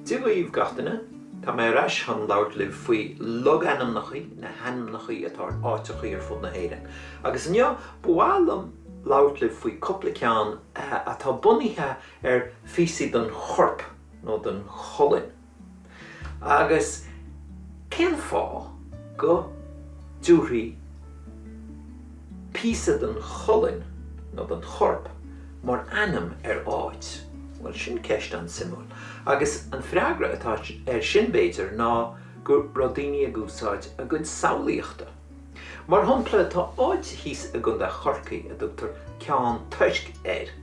Dia dhaoibh gach duine, tá mé ar ais chun labhairt libh faoi logainmneacha, na hainmneacha atá ar áiteachaí ar fud na hÉireann. Agus inniu, ba mhaith liom labhairt libh faoi cúpla ceann atá bunaithe ar phíosaí den chorp nó den cholainn. Agus cén fáth go dtabharfaí píosa den cholainn nó den chorp mar ainm ar áit? Bhuel, sin ceist an-suimiúil. Agus an freagra atá air sin, b'fhéidir, ná go raibh daoine ag úsáid a gcuid samhlaíochta. Mar shampla, tá áit thíos i gContae Chorcaí a dtugtar Ceann Toirc air.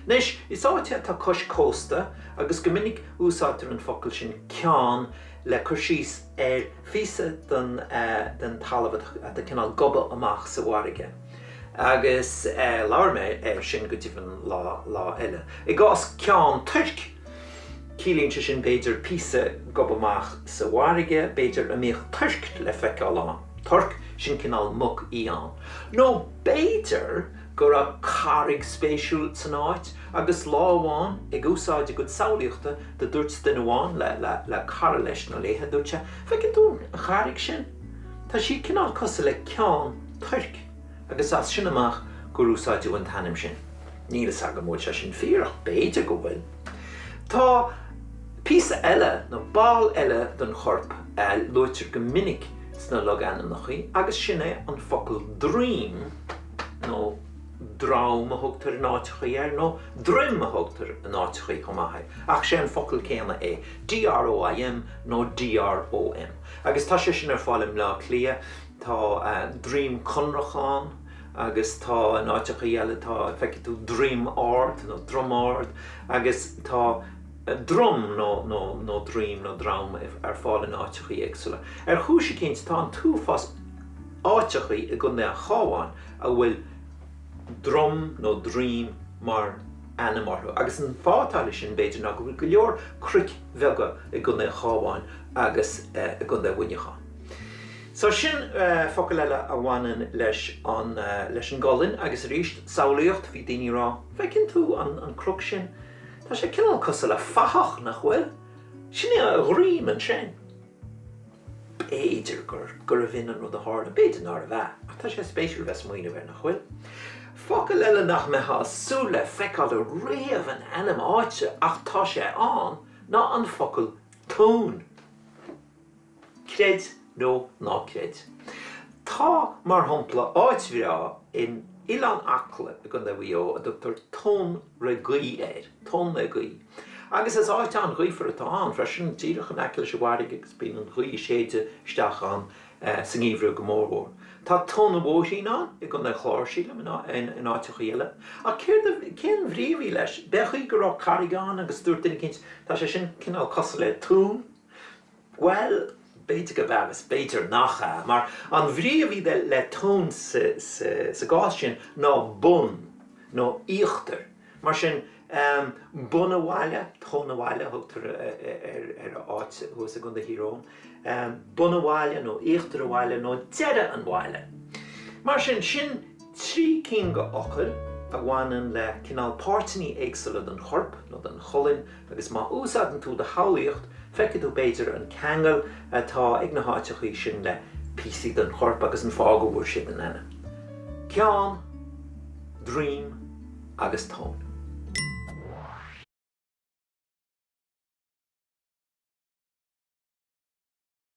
Anois, is áit é atá cois cósta agus go minic úsáidtear an focal sin ceann le cur síos ar phíosa den den talamh atá cineál gobtha amach sa bhfarraige. Agus labhair mé air sin go deimhin lá lá eile. I gcás Ceann Toirc, Ciallaíonn sé sin, b'fhéidir, píosa gobtha amach sa bhfarraige, b'fhéidir, a mbíodh toirc le feiceáil ann. Torc, sin cineál muc fhiáin. Nó b'fhéidir go raibh carraig spéisiúil san áit agus lá amháin, ag úsáid a gcuid samhlaíochta, do dúirt duine amháin le, le cara leis nó léithe, dúirt sé, 'Feiceann tú an charraig sin? Tá sí cineál cosúil le ceann toirc. Agus as sin amach gur úsáideadh an t-ainm sin. Níl fhios agam an bhfuil sé sin fíor ach b'fhéidir go bhfuil. Tá píosa eile, nó ball eile den chorp a luaitear go minic sna logainmneacha agus sin é an focal droim, nó drom a thugtar in áiteachaí air, nó droim a thugtar in áiteachaí chomh maith air. Ach sé an focal céanna é, D-R-O-I-M nó D-R-O-M. Agus tá sé sin ar fáil i mBleá Cliath. Tá Droim Conrach ann agus tá in áiteachaí eile tá, feicfidh tú Droim Ard nó Drom Ard agus tá Drom nó nó nó Droim nó Drom ar fáil in áiteachaí éagsúla. Ar chúis eicínt tá an t-uafás áiteachaí i gContae an Chabháin a bhfuil Drom nó Droim mar ainm orthu agus an fáth atá leis sin b'fhéidir ná go bhfuil go leor cnoic bheaga i gContae an Chabháin agus i gContae Mhuineacháin. So sin focal eile a bhaineann leis an, leis an gcolainn agus arís, samhlaíocht, bhí daoine ag rá, bhfeiceann tú an, an cnoc sin, tá sé cineál cosúil le fathach, nach bhfuil? Sin é a dhroim ansin. B'fhéidir gur, gurbh in an rud a tharla, b'fhéidir nárbh ea, ach tá sé spéisiúil bheith ag smaoineamh air, nach bhfuil? Focal eile nach mbeifeá ag súil le feiceáil riamh in ainm áite ach tá sé ann ná an focal tóin. Creid nó ná creid. Tá, mar shampla, áit bhreá in Oileán Acla i gContae Mhaigh Eo a dtugtar Tóin re Gaoith air, Tóin le Gaoith. Agus is áit an-ghaofar atá ann freisin, díreach in aice leis an bhfarraige agus bíonn an ghaoth ag séideadh isteach ann sa ngeimhreadh go mórmhór. Tá Tóin an Bhóithrín ann i gContae an Chláir, sílim, in áiteachaí eile. Ach céard a, cén bhrí a bhí leis? B'é an chaoi go raibh carraig ann agus dúirt duine eicínt, tá sé sin cineál cosúil le tóin. Bhuel, b'fhéidir gurb ea agus b'fhéidir nach ea, mar an bhrí a bhí le tóin sa gcás sin ná bun nó íochtar. Mar sin, bun a' bhaile, Tóin a' Bhaile a thugtar ar an áit thuas i gContae Thír Eoghain, bun a' bhaile nó íochtar a' bhaile nó deireadh an bhaile. Mar sin, sin 3 cinn de fhocail a bhaineann le cineál páirteanna éagsúla den chorp nó den cholainn Agus má úsáideann tú do shamhlaíocht, feicfidh tú, b'fhéidir, an ceangal atá ag na háiteachaí sin le píosaí den chorp agus an fáth go bhfuair siad a n-ainm. Ceann, droim agus tóin.